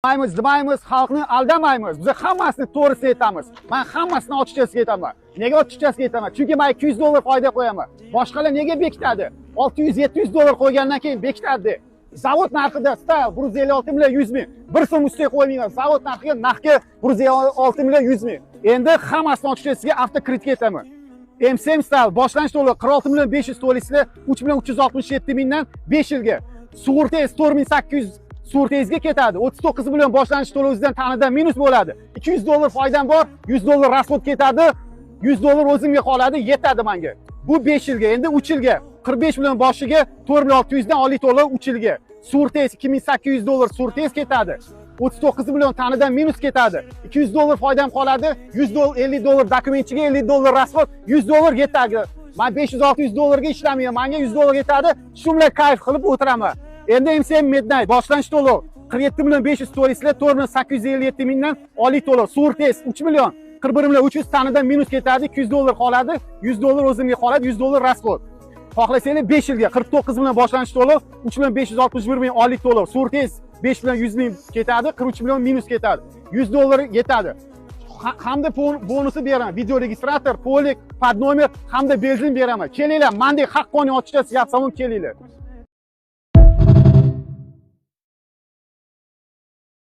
Maymiz demaymiz, xalqni aldamaymiz. Biz hammasini to'g'risini aytamiz. Men hammasini ochiqchasiga aytaman. Nega ochiqchasiga aytaman? Chunki men 200 dollar foyda qo'yaman. Boshqalar nega bekitadi? 600-700 dollar qo'ygandan keyin bekitadi. Zavod narxida Style 156 million 100 ming. Bir so'm ustiga qo'ymayman. Zavod narxiga narxga 156 million 100 ming. Endi hammasini ochiqchasiga avtokreditga aytaman. MCM Style boshlanish to'lovi 46 million 500 to'laysizlar, 3 million 367 mingdan 5 yilga. Sug'urtangiz 4800 sug'urtangizga ketadi. 39 million boshlanish to'lovingizdan tanidan minus bo'ladi. 200 dollar foydam bor, 100 dollar расход ketadi, 100 dollar o'zimga qoladi, yetadi menga. Bu 5 yilga, endi 3 yilga 45 million boshiga 4 million 600 dan oylik to'lov 3 yilga. Sug'urtangiz 2800 dollar sug'urtangiz ketadi. 39 million tanidan minus ketadi. 200 dollar foydam qoladi, 100 dollar, 50 dollar dokumentchiga, 50 dollar расход, 100 dollar yetadi. Men 500-600 dollarga ishlamayman, menga 100 dollar yetadi. Shu bilan kayf qilib o'tiraman. Endi MCM Midnight boshlanish to'lov 47 million 500 to'laysizlar, 4 million 857 mingdan oylik to'lov. Sug'urtangiz 3 million 41 million 300 tanidan minus ketadi, 200 dollar qoladi, 100 dollar o'zimga qoladi, 100 dollar расход. Xohlasanglar 5 yilga 49 million boshlanish to'lov, 3 million 561 ming oylik to'lov. Sug'urtangiz 5 million 100 ming ketadi, 43 million minus ketadi. 100 dollar yetadi. Hamda bonusi beraman. Video registrator, полик, под номер hamda benzin beraman. Kelinglar, mandek haqqoniy ochiqchasi gap, kelinglar.